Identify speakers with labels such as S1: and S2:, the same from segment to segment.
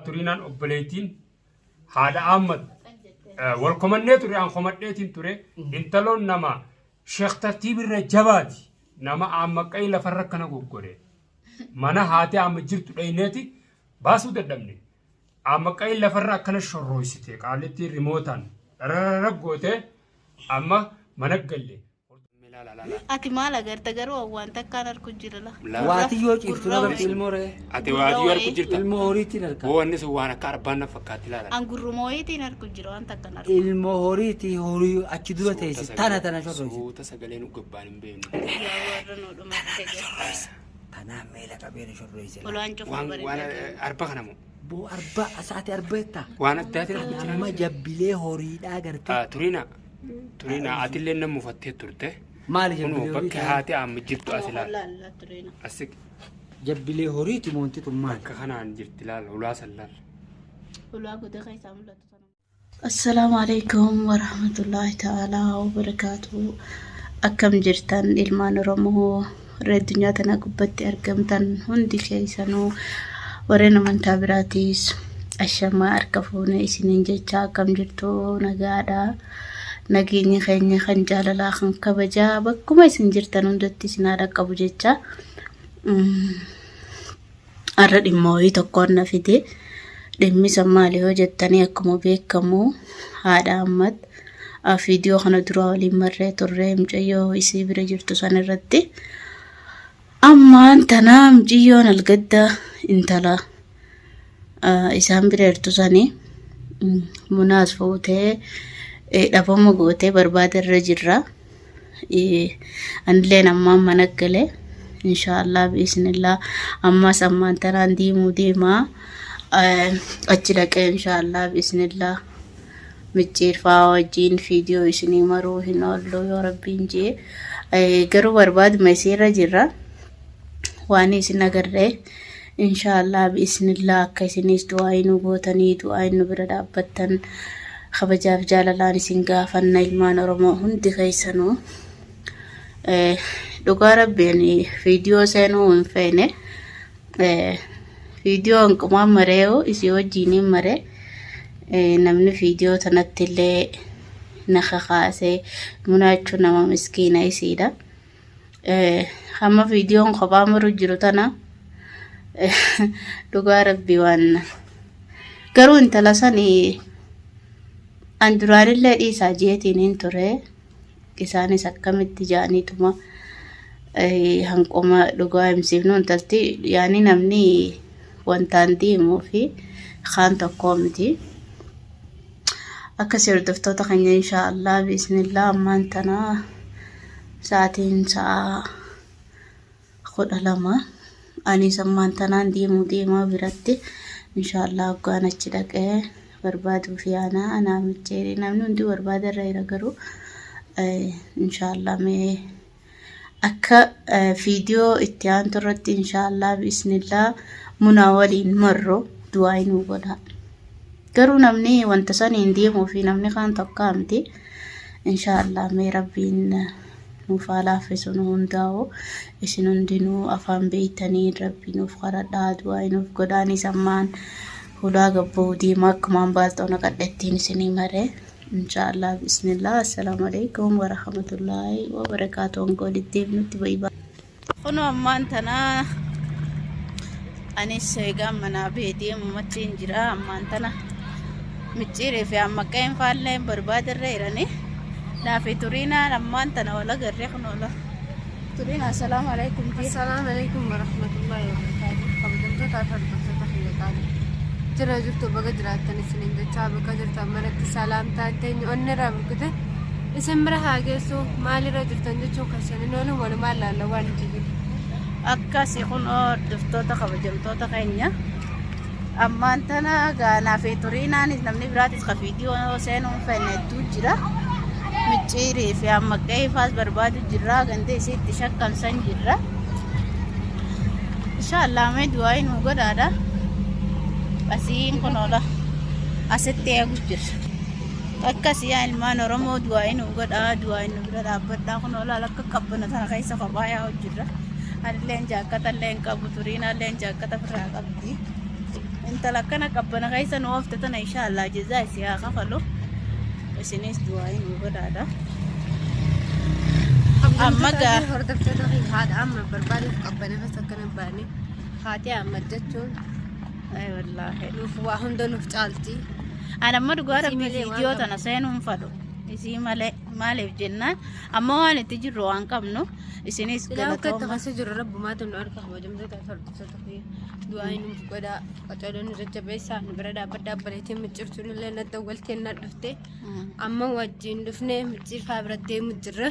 S1: Turiinaan obboleettiin haadha Ahmad wal komannee ture, an komadheetiin ture. Intaloon nama Sheekh Tartiib irra jabaati. Nama Ahmad lafarra akkana goggodhe. Mana haati Ahmad jirtu dhayneeti baasuu dadhabne. Ahmad lafarra akkana shorrooysite, qaalittiin rimootaan rarara goote, amma mana galle.
S2: Ati maal agarta garuu? Waan takkaan arku jira la.
S3: Waatiyyoo ciiftu nagarti ilmoo re'ee.
S1: Ati waatiyyoo arku jirta.
S3: Ilmoo horiitiin arga.
S1: Boo, wanni sun waan akka arbaan na fakkaatti ilaalan.
S2: An gurruma wayiitiin arku jira, waan takkaan arku.
S3: Ilmoo horiitii horii achi dura teessi tana tana shorroysi.
S1: Suuta, sagalee nu gabbaan hin beeknu.
S2: Yaa warra nu dhumatte jira.
S3: Tanaan meela qabeena shorroyse.
S2: Olaan cufa
S1: Waan waan
S2: bareeda.
S1: Arba kana moo?
S3: Boo, arba asaati arbeetta.
S1: Waan addaatiin arku jira.
S3: Nama jabbilee horiidhaa garte.
S1: Turiina. Turiina, atillee nama mufattee turte.
S3: Maali
S1: Kunoo
S3: jabbilee
S1: bakki
S3: horii?
S1: haati amma jirtu as ilaala.
S2: Laalla tureena.
S1: Asi
S3: Jabbilee horiiti moonti tun maali?
S1: Bakka kanaan jirti, ilaala, ulaa san laala.
S2: Ulaa godee keessaa mul'atu sana. Assalaamu alaikum warahmatullahi ta'aalaa wabarakaatu. Akkam jirtan ilmaan Oromoo warra addunyaa tana gubbatti argamtan hundi keessanuu, warreen amantaa biraatiis ashamaa, harka fuune isiniin jecha. Akkam jirtu? Nagaadha. Nageenyi keenya kan jaalalaa kan kabajaa bakkuma isin jirtan hundatti isin haa dhaqqabu jecha. Har'a dhimma wayii tokkoon na fide. Dhimmi san maali yoo jettanii, akkuma beekamu haadha Ahmad viidiyoo kana dura waliin marree turre mucayyoo isii bira jirtu san irratti. Ammaan tana mucayyoon algadda intala isaan bira jirtu sani munaas fuutee dhabama gootee barbaada irra jirra. Anilleen ammaan mana gale, inshaallah biiznillah ammas ammaan tanaan deemuu deemaa, achi dhaqee inshaallah biiznillah micciirfaa wajjiin viidiyoo isinii maruu hin oollu yoo rabbiin jee. Garuu barbaaduma isiirra jirra waan isin agarree, inshaallah biiznillah akka isinis du'aa nu gootanii du'aa nu bira dhaabbattan kabajaaf jaalalaan isin gaafanna, ilmaan Oromoo hundi keessanuu. Dhugaa rabbiin viidiyoo seenuu hin feene. Viidiyoo hanqumaan maree'u isii wajjiiniin maree, namni viidiyoo tanatti illee na kakaasee munaachuu nama miskiina isiidha. Hamma viidiyoon kophaa maru jiru tana, dhugaa rabbi waan garuu intala sani an duraanillee dhiisaa jeetiin hin ture. Isaanis akkamitti jaaniituma hanquma dhugaa himsiifnu. Intalti yaani namni wantaan deemuu fi kaan tokkoo miti. Akkasii hordoftoota keenya, inshaa Allah biiznillah ammaan tana sa'aatiin sa'a 12. Anis ammaan tanaan deemuu deemaa biratti, inshaa Allah hoggaan achi dhaqee barbaaduuf yaana. Anaa micheeri namni hundi barbaada irra jira, garuu inshaa Allah mee akka viidiyoo itti aantu irratti inshaa Allah biiznillah munaa waliin marru du'aa inuu godha. Garuu namni wanta saniin deemuu fi namni kaan tokkaa miti. Inshaa Allah mee rabbiin nuuf haa laaffisu nu hundaa'u. Isin hundinuu afaan beeytanii rabbii nuuf kadhadhaa, du'aa nuuf godhaanis. Ammaan hulaa gabba'uu deema, akkumaan baalxoo naqadhettiin isinii maree. Inshaa Allah bismillah. Assalaamu alaikum warahmatullaahi wabarakaatu. Hanga walitti deebinutti baay'ee. Kunoo ammaan tana anis egaa manaa bahee deemumatti hin jira. Ammaan tana micciiree fi amma qeen faallee barbaada irra jiranii. Naafi turiinaan ammaan tana wal agarree kunoo la. Turiina, assalaamu alaikum jee.
S4: Assalaamu alaikum warahmatullahi wabarakatuh. Kabajamtoota fi hordoftoota kiyya qaalii. Jira jirtu, baga jiraattan isiniin jechaa, bakka jirtan maratti salaamtaan teenya onni irraa burkute isin bira haa geessu. Maalirra jirtan jechuun keessan hin oolu, walumaan laalla waan nuti jiru.
S2: Akkasi kunoo hordoftoota kabajamtoota keenya. Ammaan tana gaanaa fi turiinaanis namni biraatis ka viidiyoo seenuu hin feene hedduu jira. Micciirii fi amma qeefaas barbaadu jirra. Ganda isiitti shakkamsan jirra. Inshaallah mee du'aa nu godhaadha. Asiin kun oola. Asitti eegu jira. Akkas yaa ilmaan Oromoo, du'aa nu godhaa, du'aa nu bira dhaabbadhaa. Kun oola akka qabbana tana keessa kophaa yaa'u jirra. Anilleen jaakkata illee hin qabu, turiinaallee jaakkata ofirraa qabdi. Intala akkana qabbana keessa nu oofte tana inshaallah jazaa isii haa kafalu. Isinis du'aa'ii nu godhaadha. Amma gaa
S4: Hordoftoota keenya haadha amma barbaaduuf qabbana keessa akkana baane haati amma jechuun
S2: Ay wallaahi.
S4: nuuf waa hunda nuuf caalti.
S2: Ani amma dhugaa
S4: Isii
S2: rabbii
S4: malee waan
S2: viidiyoo
S4: qabnu.
S2: tana seenuu hin fadhu. Isii malee maaliif jennaan amma waan itti jirru waan qabnu isinis
S4: Silaa akka itti
S2: galatooma.
S4: keessa jiru rabbumaatu nu harka kabajamtoota fi hordoftoota keenya du'aa nuuf godhaa qacaroo nu jajjabeessaa nu bira dhaabbadhaa obboleettiin micciirtuun illee na dawwaltee na dhufte amma wajjin dhufnee micciirfaa bira deemu jirra.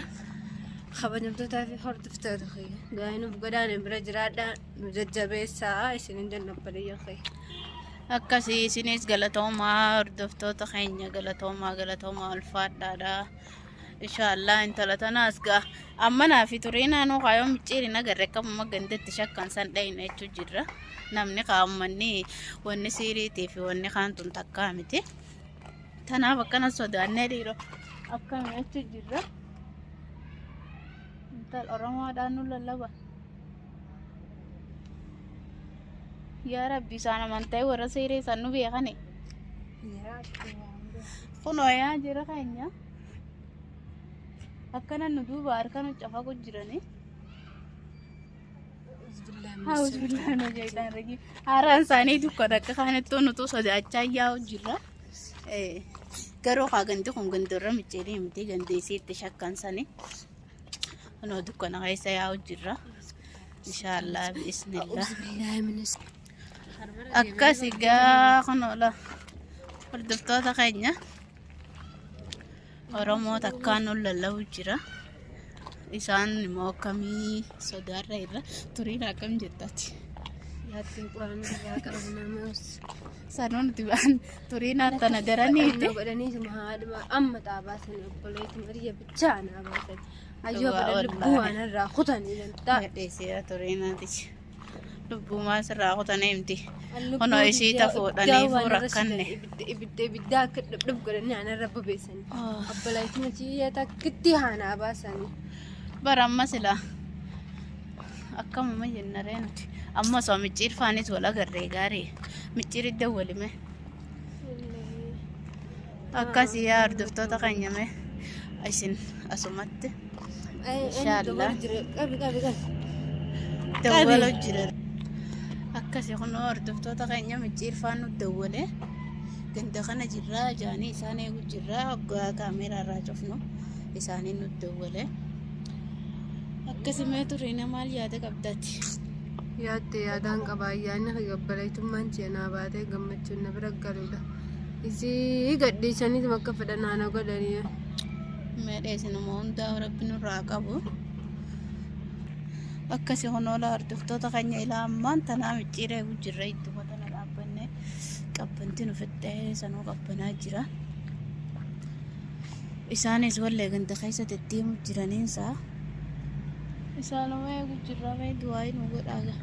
S4: Kabajamtootaa fi hordoftoota keenya du'aa nuuf godhaa nu bira jiraadhaa nu jajjabeessaa isinin jenna obboleeyyan keenya.
S2: Akkasii isinis galatoomaa hordoftoota keenya galatoomaa galatoomaa ulfaadhaadha. Inshaallah intala tanaas gaa amma naa fi turii naannoo kaayoo micciiri nagarre akkamuma gandatti shakkan san dhayna jechuu jirra. Namni kaa ummanni wanni siiriitii fi wanni kaan tun takkaa miti. Tanaaf akkana sodaannee dhiiroo akkami jechuu jirra. Intal Oromoodhaan nu lallaba. Yaa Rabbi isaan amantaa warra seeree isaan nu beekani. Kunoo yaa jira keenya. Akkana nu duuba harka nu cafaqu jirani. Haawus billaahi mina shaytaan rajiim. Haaraan isaanii dukkana akka kaanittuu nutu sodaachaa yaa'u jirra. Garuu haa gandi kun gandorra micciirii miti gandeesii itti shakkan sani. Kunoo dukkana keessa yaa'u jirra. Inshaallah bi'isnillah. Akkas egaa kunoo la hordoftoota keenya Oromoo takkaan nu lallabu jira. Isaan immoo akkamii sodaarra irra turiin akkam jettati.
S4: Yaattiin quraana irraa qabu nama
S2: Sanuu nuti ba'an turiin tana daraniiti.
S4: Godhanii haadhuma amma xaabaa sana obboleetti Mariya bichaa naa baasan. Ayyoo
S2: Dhugaa
S4: godhan lubbuu
S2: wallaahi.
S4: waan irraa kutanii danda'a.
S2: Gadheesseera turiinaati. Lubbuumaa sirraa kutanii miti. Kunoo isii ta fuudhanii rakkanne.
S4: Ibidda ibidda akka dhibdhib godhanii aanarra bobeessanii. Obboleetti Mariya takkitti haanaa baasanii.
S2: Bara amma silaa akkamuma jenna ree nuti. Amma osoo micciirfaanis wal agarree gaarii. Micciir idda walime. Akkasii yaa hordoftoota keenya mee isin asumatti Inshaallah.
S4: Qabi qabi qabi.
S2: Dawwala jira. Akkasii kunoo hordoftoota keenya micciirfaan nu dawwale. Ganda kana jirraa jaanii isaan eegu jirraa hoggaa kaameeraa irraa cufnu isaanii nu dawwale. Akkasii mee turiina maal yaada qabdaati?
S4: Yaadde yaadaan qaba ayyaanni kiyya obboleettummaan ciinaa baatee gammachuun na bira galuudha. Isii gadhiisaniituma akka fedhan haana godhanii.
S2: Mee dheesinuma hundaa rabbi nurraa qabu. Akkasii kunoo hordoftoota keenya ilaa ammaan tanaa micciiree eegu jirra ittuma tana dhaabbanne qabbanti nu fixxee sanuu qabbanaa jira. Isaanis wallee ganda keessa deddeemu jiraniinsa. Isaanuma eegu jirra mee du'aa nu godhaa gaa.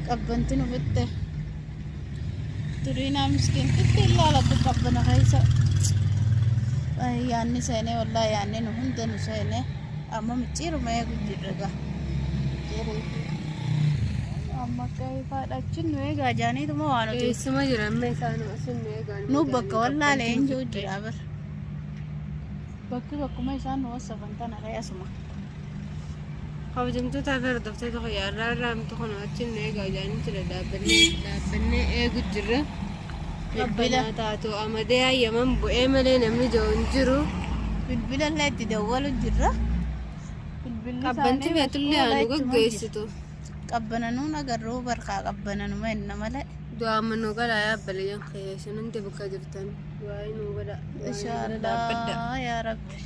S2: Qabbanti nu fixxe. Turiinaa miskiintitti ilaala akka qabbana keessa. Yaanni seenee wallaahi yaanni nu hunda nu seenee amma micciiruma eegu jirra gaa. Amma akka ifaadha achi nu eegaa jaaniituma waa nuti.
S4: Eessuma jira amma isaanuma sun nu eegaa.
S2: Nu bakka wallaalee hin jiru jira bara. Bakki bakkuma isaan nu wassafan tana ree asuma.
S4: Kabajamtoota fi hordoftoota kiyya irraa irraa amtu kun achi nu eegaa jaanii jira dhaabbannee dhaabbannee eegu jirra.
S2: Bilbila.
S4: Qabbanaa taatu amadee hayyaman bu'ee malee namni jiru hin jiru.
S2: Bilbila illee itti dawwalu jirra. Bilbilli
S4: Qabbanti
S2: isaanii
S4: feetullee
S2: mashquula
S4: anu
S2: ittuma jira.
S4: gaggeessitu.
S2: Qabbana nuun agarruu barkaa qabbana numa inna malee.
S4: Du'aa manuu galaa yaabbalee kiyya isin hundi bakka jirtan. Du'aa nu godha. Du'aa nu bira dhaabbadha.
S2: Inshaallah yaa rabbi.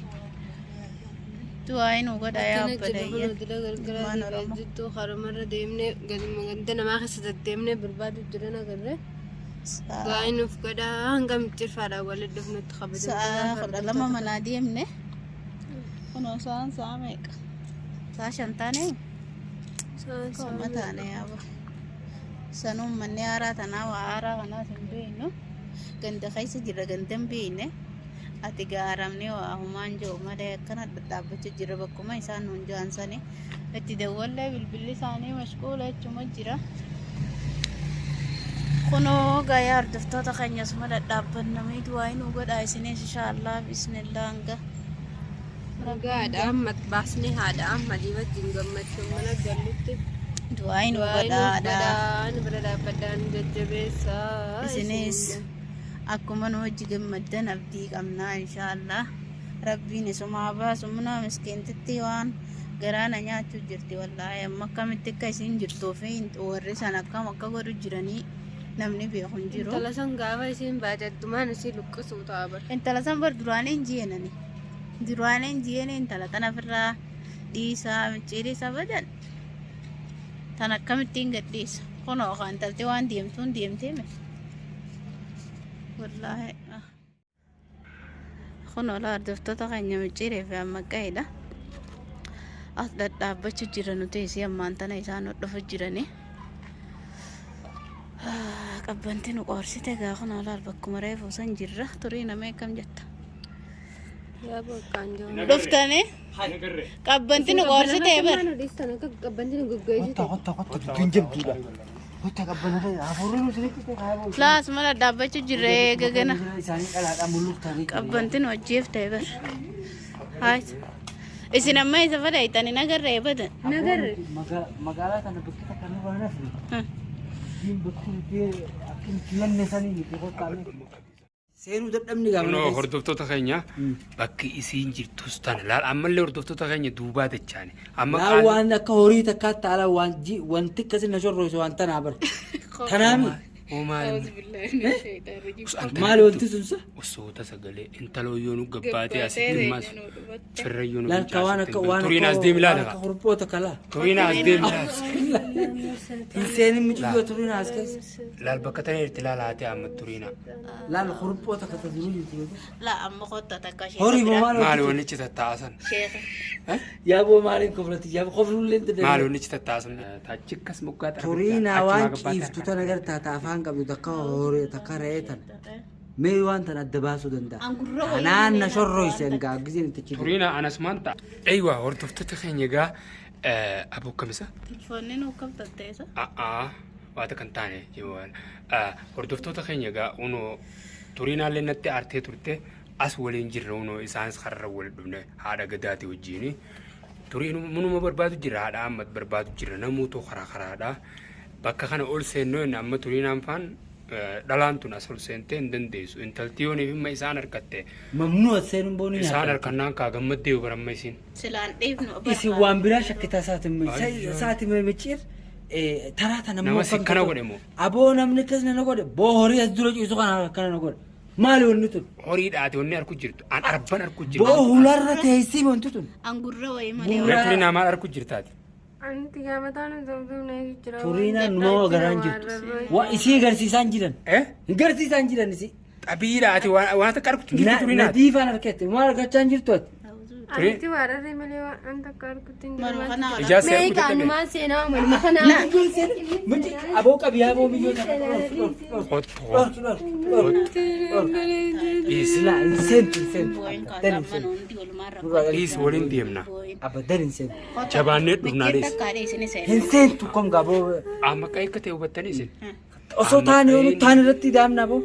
S2: Du'aa nu godha yaa
S4: Akkana jiru kun
S2: obboleeyyan.
S4: dila
S2: Ilmaan
S4: galgalaa
S2: Oromoo.
S4: jirtu karumarra deemnee galma ganda namaa keessa deddeemnee barbaadu jiran agarre. Du'aa nuuf godha hanga micciirfaadhaan walitti dhufnutti
S2: Sa'a 12
S4: kabajamtoota.
S2: Manaa deemne. Kunoo sa'aan sa'a meeqa? Sa'a 5 taane? Kuma taane yaaba. Sanuun manni haaraa tanaa waa haaraa kanaas hin beeknu. Ganda keessa jirra ganda hin beekne. Ati gaaramni waa humaan jiru malee akkana dhadhaabbachuu jira bakkuma isaan nuun jiran sani. Itti dawwallee bilbilli isaanii mashquula jechuma jira. Kunoo gayaa hordoftoota keenya asuma dhadhaabbannamee du'aa inuu godhaa isinis inshaallah bismillah hanga
S4: Ragaa haadha Ahmad baasnee haadha Ahmadii wajjin gammachuun mana gallutti.
S2: Du'aa inuu
S4: Du'aa
S2: godhaa
S4: nuuf
S2: haadha.
S4: godhaa nu bira dhaabbadhaa nu jajjabeessaa.
S2: Isinis
S4: isiniin
S2: akkuma nu wajji gammaddan abdii qabnaa inshaallah. Rabbiin isumaa baasu munaa miskiintitti waan garaa na nyaachuu jirti wallaahi amma akkamitti akka isiin jirtuu fi warri san akkam akka godhu jiranii namni beeku hin jiru.
S4: Intala san gaafa isiin baate addumaan isii luqqisuu ta'a bar.
S2: Intala san bar duraanii hin jeenani. Duraanii hin jeene intala tana ofirraa dhiisaa micciirii isa badan. Tan akkamittiin gad dhiisa. Kunoo kan intalti waan deemtuun deemtee miti. Wallaahi. ah. Kun olaa hordoftoota keenya micciiree fi ammaqqa'eedha. As dhadhaabbachuu jira nuti isii ammaan tana isaan hodhufu jiranii. Qabbanti nu qoorsite egaa kun olaal bakkuma reefu san jirra. Turii namee akkam jetta?
S4: Yaa bakkaan jiru.
S2: Dhuftanii qabbanti nu qoorsite bar.
S4: Nu dhiistan akka qabbanti nu goggoysite.
S3: Qotta qotta qotta dubbiin jabduudha. Qotta qabbana ta'e hafuurri nu sirriitti ta'e haa ba'u.
S2: Laas mala dhaabbachuu jirra eega gana.
S3: Isaanii dhalaadhaan mulluqtanii.
S2: Qabbanti nu ajjeefte bar. Haay. Isin amma isa fadha hin agarre badan.
S4: Nagarre.
S3: Magaalaa tana bakki takka nurraa hin hafne. Dubbiin bakki nuti akka nuti yanne sanii miti qottaa. Seenuu dadhabni gaa mana
S1: Kunoo
S3: keessa.
S1: hordoftoota keenya bakki isiin jirtus tana laal ammallee hordoftoota keenya duubaa dachaane amma
S3: Laa
S1: qaali
S3: waan akka horii takkaatti ala waan ji- wanti akkasii na shorroysu waan tanaa bar. Tanaami.
S1: hoo maali
S3: Maali wanti sun sa?
S1: Osoota sagalee intaloo yoo nu gabbaatee asitti ammas firra yoo nu
S3: Laal ka waan akka waan
S1: Turiin as
S3: akka
S1: deemi
S3: waan
S1: laala
S3: akka horboota kalaa.
S1: Turiin as deemi laala
S3: Hin seenin mucayyoo turiin as keessa.
S1: Laal bakka tana irratti laala haati amma turiina.
S3: Laal horboota takka ta duruu jirtu.
S2: La amma kotta takka sheeka
S3: Horii moo
S2: bira.
S3: maal
S1: Maali
S3: hojjetu?
S1: wanni achi tattaasan?
S2: Sheeka.
S3: Yaa boo maaliin koflati yaa koflullee hin
S1: Maali
S3: dandeenye.
S1: wanni achi tattaasan? Taachi akkas moggaa xarabichaa
S3: Turiinaa
S1: achumaa
S3: waan
S1: gabbaatee
S3: ciiftu
S1: harkaan
S3: tana gartaa ta afaan qabdu takka horii takka re'ee tana. Mee waan tana adda baasuu danda'a.
S2: An gurra wayii
S3: Tanaan
S2: malee
S3: na
S2: naan
S3: shorroyse
S2: waan
S3: hangaa giseen itti chidu.
S1: Turiina anasumaan ta'a. Eeywa hordoftoota keenya egaa aboo kamisa?
S2: Telefoonni nuu kam tatteessa?
S1: A'aa waata kan taane jechuudha. Hordoftoota keenya egaa unoo turiinaallee natti aartee turte as waliin jirra unoo isaanis karra wal dhufne haadha gadaati wajjiini. Turiin munuma barbaadu jira haadha Ahmad barbaadu jira namuutu karaa karaadha. Bakka kana ol seennoo inni amma turiinaan faan dhalaan tun as ol seentee hin dandeessu. Intalti yooniif himma isaan harkatte.
S3: Mamnuu as seenuun boonii
S1: Isaan
S3: nyaata.
S1: harkannaan kaa gammaddee yoo baramma isiin.
S2: Silaan dhiifnu
S3: Isin waan biraa shakkitaa saati micciir taraa tana
S1: Nama si kana godhe moo?
S3: Aboo namni akkas na godhe boo horii as dura ciisu kana akkana na godhe. Maali wanni tun?
S1: Horii dhaate wanni arku jirtu. An arban arku jirtu.
S3: Boo hularra teessii wanti tun.
S2: Angurra wayii malee.
S3: Gurra-
S1: Reetri namaa arku jirtaati.
S4: Anti gaamataan hin sobduun jira.
S3: Turiinaan numa garaan jirtu. Waa isii garsiisaan jiran.
S1: Eh?
S3: Garsiisaan jiran isii.
S1: Xabii dhaate waan takka arku jirtu turiinaati.
S3: Nadiifaan harkette maal argachaa hin jirtu ati?
S4: Anti waararri malee waan takka argutti hin
S2: Maruu
S4: jiru.
S2: kana
S1: Ijaa see
S4: Mee
S1: arku dadhabe.
S4: kaanumaan seenaa uumama kanaa.
S3: Miti aboo qabi aboo miyyoo tana dhorki dhorki dhorki
S1: Kottu.
S3: dhorki dhorki dhorki dhorki. Silaa hin seentu hin seentu
S2: Booyin
S3: abadan hin
S2: kaasaa
S3: seentu
S2: hundi walumaan
S3: Nurraa
S2: rakkoo.
S1: Dhiis waliin deemna.
S2: Booyin.
S3: abadan hin seentu
S1: Jabaannee dhufnaa
S2: Micciir
S1: dhiis.
S2: takkaa dhiisini
S3: hin
S2: seennu.
S3: seentu kom gaaboo
S1: Amma akka ta'e hubattanii isin.
S3: osoo taane yoo nuti taane irratti daamna aboo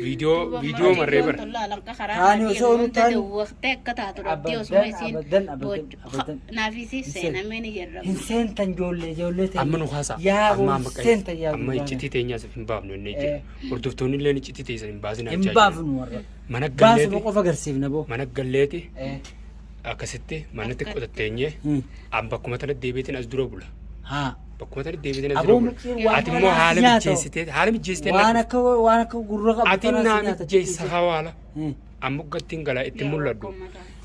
S1: Viidiyoo viidiyoo marree bara.
S3: Taani osoo nu taani-
S2: Waqtee akka taatu dhabdee osuma
S3: Abadan,
S2: isiin
S3: abadan, abadan, abadan.
S2: naafisi seenamee ni jirra.
S3: hin seentan ijoollee ijoollee ta'e
S1: Amma nu haasaa.
S3: yaa
S1: Amma
S3: aboo
S1: amma
S3: hin seentan yaa
S1: amma
S3: gurbaa
S1: iccitii teenyaas hin baafnu inni jira. Hordoftoonni illee iccitii teessan hin baasin
S3: hin baafnu warra
S1: Mana
S3: baasuma
S1: galleeti.
S3: qofa agarsiifna boo
S1: Mana galleeti
S3: Eh,
S1: akkasitti manatti qotatteenyee
S3: hmm.
S1: an bakkuma tana deebiitiin as dura bula.
S3: haa
S1: Bakkuma tana deebiitiin as dura
S3: Aboo
S1: bula.
S3: micciir waan
S1: Ati immoo haala
S3: nyaata.
S1: mijeessitee haala mijeessitee
S3: waan akka waan akka gurra qabu
S1: Ati
S3: tanaas
S1: naa
S3: nyaata
S1: mijeessa hawaala.
S3: Hmm.
S1: Amma gattiin galaa itti mul'adhu.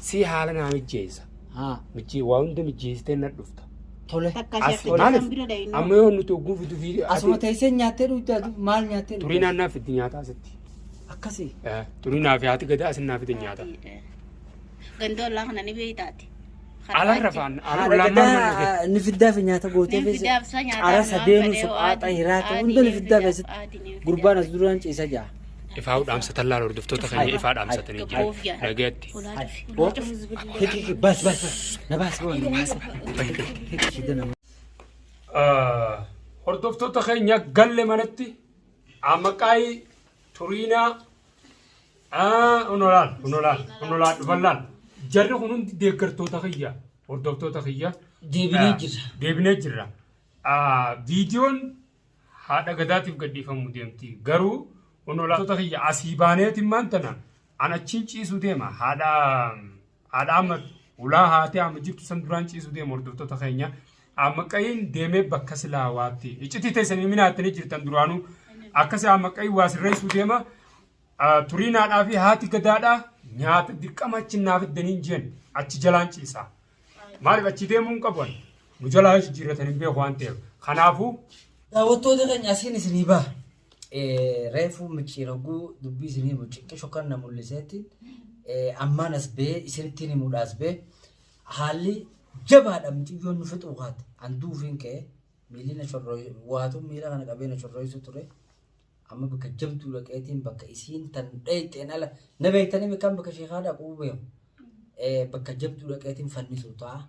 S1: Si haala naa mijeessa.
S3: haa
S1: Mijjee waa hunda mijeessitee na dhufta.
S3: tole
S2: Takka
S1: As
S2: sheekticha
S1: maaliif
S2: kan bira dhayinu.
S1: amma yoo nuti oguu fidu fi
S3: asuma teessee nyaattee dhugdaa maal nyaattee
S1: turii naannaa fiddi nyaataa asitti.
S3: akkasii
S1: Turii naa fi haati gadaa asin naa fiddi nyaata.
S2: Gandoollaa kana ni beeytaati.
S1: Alarra faan ala
S3: Haadha
S1: ollaan maal maal
S3: gadaa ni fiddaa fi nyaata gootee
S2: Ni
S3: feese
S2: fidaaf isa nyaataa
S3: qara
S2: fi waan
S3: sadeenu
S2: fedhe
S3: suphaaxa
S2: aadii-
S3: hiraata
S2: aadii
S3: hunda ni
S2: ni
S3: fiddaa
S2: fidaaf,
S3: feesitti
S2: aadii ni fidaaf.
S3: gurbaan as duraan ciisa jaa.
S1: Ifaa dhaamsatan laala hordoftoota keenya ifaa dhaamsatanii jiru.
S2: Gabboof yaa.
S1: Nagaatti.
S2: Ulaa cufi. Ulaa cufi.
S3: Hiki hiki bas bas bas na baas boo na baas. Hiki hiki na
S1: Hordoftoota keenya galle manatti Ammaqaayi Turiinaa Unolaan Unolaan Unolaan dhufan laal. Jarri kun hundi deeggartoota kiyya hordoftoota kiyya.
S3: Deebinee jirra.
S1: Deebinee jirra. Viidiyoon haadha gadaatiif gadhiifamuu deemti. Garuu hordoftoota kiyya asii baaneetiin maan tana an achiin ciisuu deema. Haadha haadha amma ulaa haatee amma jirtu san duraan ciisuu deema hordoftoota keenya. Amma qayiin deemee bakka silaa waatti. Iccitii teessanii minaattanii jirtan duraanuu. Akkasii amma qayiin waa sirreessuu deema. Turiinaadhaa fi haati gadaadhaa nyaata dirqama achi naa fiddaniin jeen achi jalaan ciisa. Maaliif achi deemuu hin qabu ani. Nu jalaa jijjiirratan hin beeku waan ta'eef. Kanaafuu
S3: Daawwattoota keenya asiin isinii baha. Reefuu micciiraguu dubbii isinii himu xiqqisho kan na mul'iseetti ammaan as ba'ee isinittiin himuudha as ba'ee haalli jabaadha miciyyoon nu fixuu kaate an duufiin ka'e miilli na shorrooy waatu miila kana qabee na shorrooysu ture amma bakka jabduu dhaqeetiin bakka isiin tan dhayxeen ala na beektanii bakka bakka sheekaa dhaquu beeku bakka jabduu dhaqeetiin fannisuu ta'a.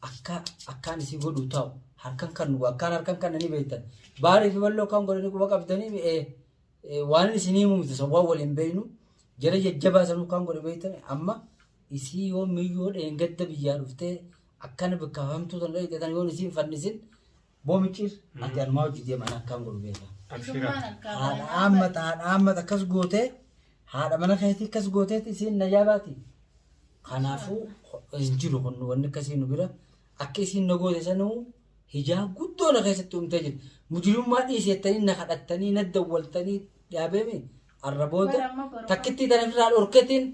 S3: Akka akkaan isii godhu ta'u harkan kan akkaan harkan kan ni beektan. Baarii fi balloo kan godhanii quba qabdanii waan isinii himu miti waan waliin beeknu jara jajjabaa sanuu kan godhe beektan amma isii yoo miyyoo dheengadda biyyaa dhuftee akkana bakka hamtuu tan dhayxe tan yoon isiin fannisin boo micciir ati anumaa hojii deema ana akkaan godhu beeka.
S1: Abshira.
S3: Haadha aammata haadha aammata akkas gootee haadha mana keetii akkas gooteeti isiin na jaabaati. Kanaafuu hin jiru kun wanni akkasii nu bira akka isiin na goote sanuu hijaa guddoo na keessatti uumtee jirti. Mujrimummaa dhiisettanii na kadhattanii na dawwaltanii dhaabeemi arra booda takkittii tana irraa dhorketiin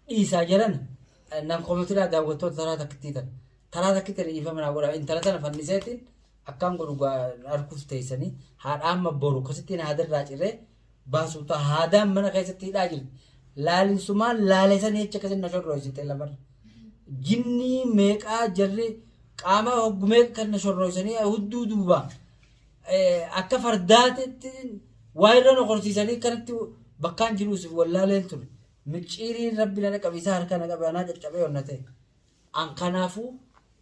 S3: dhiisaa jiran nan komatinaa daawwattoota taraa takkittii tana. Taraa takkittii tana dhiifama naa godhaa intala tana fanniseetiin akkaan godhu arguuf teessanii haadha amma boru akkasittiin haadarraa ciree baasuu ta'a haadaan mana keessatti hidhaa jirti. Laalinsumaan laalesanii jecha akkasin na shorroysite lafarra. Jinnii meeqaa jarri qaama hoggu meeqa kan na shorroysanii hudduu duuba akka fardaatitti waa irra na korsiisanii kanatti bakkaan jiruus wallaaleen ture. Micciiriin rabbi na qabe isaa harka na qabe anaa caccabee onna ta'e. An kanaafuu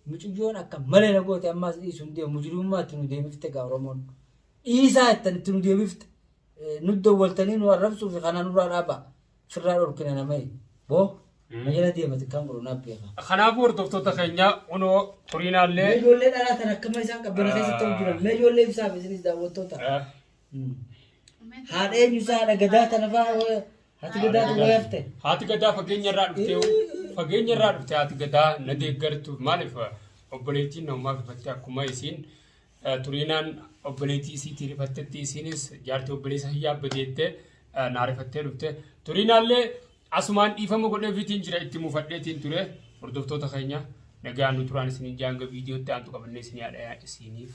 S3: mucayyoon akka malee na goote ammaas dhiisu hin deemu mujrimummaa itti nu deebifte gaa Oromoon. Dhiisaa jettan itti nu deebifte. Nu dawwaltanii nu arrabsuu fi kana nurraa dhaabaa. Firraa dhorkina namai. Boo na jala deema xiqqaan godhu naaf beeka.
S1: Kanaafuu hordoftoota keenya kunoo turiinaallee.
S3: Mee ijoollee dhalaa tan akkama isaan qabbana keessa ta'u jiran. Mee ijoollee ibsaaf isinis daawwattoota. Haadha eenyu isaa haadha gadaa tana fa'aa haati gadaa tu wayafte.
S1: Haati gadaa fageenya irraa dhuftee fageenya irraa dhufte haati gadaa na deeggartuuf maaliif obboleettiin namumaaf rifatte akkuma isiin turiinaan obboleettii isiitii rifattetti isiinis jaartii obboleessa kiyyaa badeettee naa rifattee dhufte. Turiinaallee asumaan dhiifama godheefiitiin jira itti mufadheetiin ture hordoftoota keenya nagaan nu turaan isiniin jaanga viidiyootti aantu qabannee isinii haadha isiniif.